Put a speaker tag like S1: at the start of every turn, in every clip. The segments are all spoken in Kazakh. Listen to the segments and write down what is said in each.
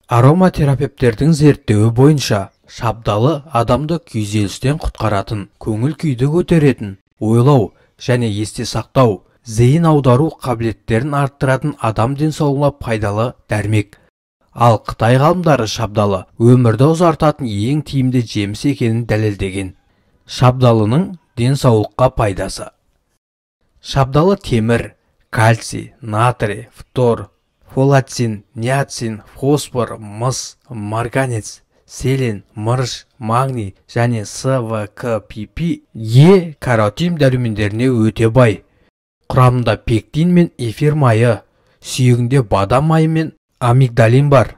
S1: Ароматерапевтердің зерттеуі бойынша шабдалы адамды күйзелістен құтқаратын, көңіл күйді көтеретін, ойлау және есте сақтау, зейін аудару қабілеттерін арттыратын адам денсаулығына пайдалы дәрмек. Ал Қытай ғалымдары шабдалы өмірді ұзартатын ең тиімді жеміс екенін дәлелдеген. Шабдалының денсаулыққа пайдасы. Шабдалы темір, кальций, натрий, фтор, фолацин, ниацин, фосфор, мыс, марганец, селен, мырыш, магний және С, В, К, П, П, Е каротин дәрумендеріне өте бай. Құрамында пектин мен эфир майы, сүйегінде бадам майы мен амигдалин бар.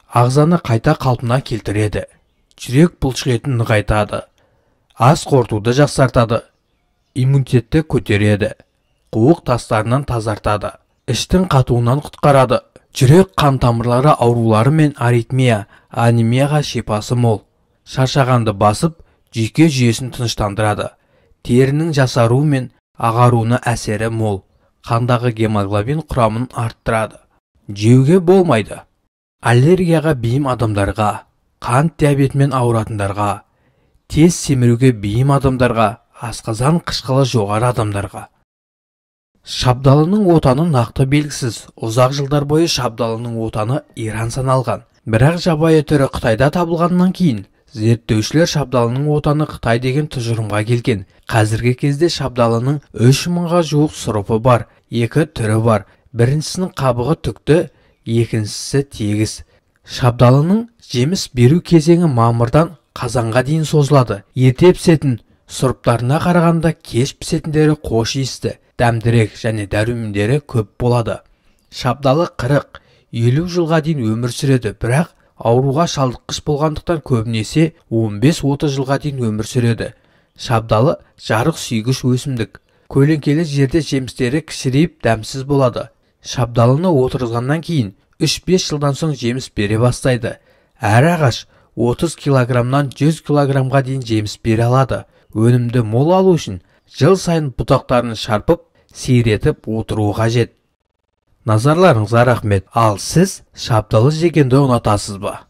S1: Ағзаны қайта қалпына келтіреді. Жүрек бұлшықетін нығайтады. Ас қорытуды жақсартады. Иммунитетті көтереді. Қуық тастарынан тазартады. Іштің қатуынан құтқарады. Жүрек қан тамырлары аурулары мен аритмия, анемияға шипасы мол. Шаршағанды басып, жүйке жүйесін тыныштандырады. Терінің жасаруы мен ағаруына әсері мол. Қандағы гемоглобин құрамын арттырады. Жеуге болмайды. Аллергияға бейім адамдарға, қант диабетімен ауыратындарға, тез семіруге бейім адамдарға, асқазан қышқылы жоғары адамдарға. Шабдалының отаны нақты белгісіз. Ұзақ жылдар бойы шабдалының отаны Иран саналған. Бірақ жабайы түрі Қытайда табылғаннан кейін зерттеушілер шабдалының отаны Қытай деген тұжырымға келген. Қазіргі кезде шабдалының 3000-ға жуық сұрыпы бар, екі түрі бар. Біріншісінің қабығы түкті, екіншісі тегіс. Шабдалының жеміс беру кезеңі мамырдан қазанға дейін созылады. Ерте пісетін сұрыптарына қарағанда кеш пісетіндері қош иісті, дәмдірек және дәрумендері көп болады. Шабдалы 40-50 жылға дейін өмір сүреді, бірақ ауруға шалдыққыш болғандықтан көбінесе 15-30 жылға дейін өмір сүреді. Шабдалы жарық сүйгіш өсімдік. Көлеңкелі жерде жемістері кішірейіп дәмсіз болады. Шабдалыны отырғызғаннан кейін 3-5 жылдан соң жеміс бере бастайды. Әр ағаш 30 килограммнан 100 килограммға дейін жеміс бере алады. Өнімді мол алу үшін жыл сайын бұтақтарын шарпып, сиретіп отыру қажет. Назарларыңызға рахмет. Ал сіз шабдалы жегенді ұнатасыз ба?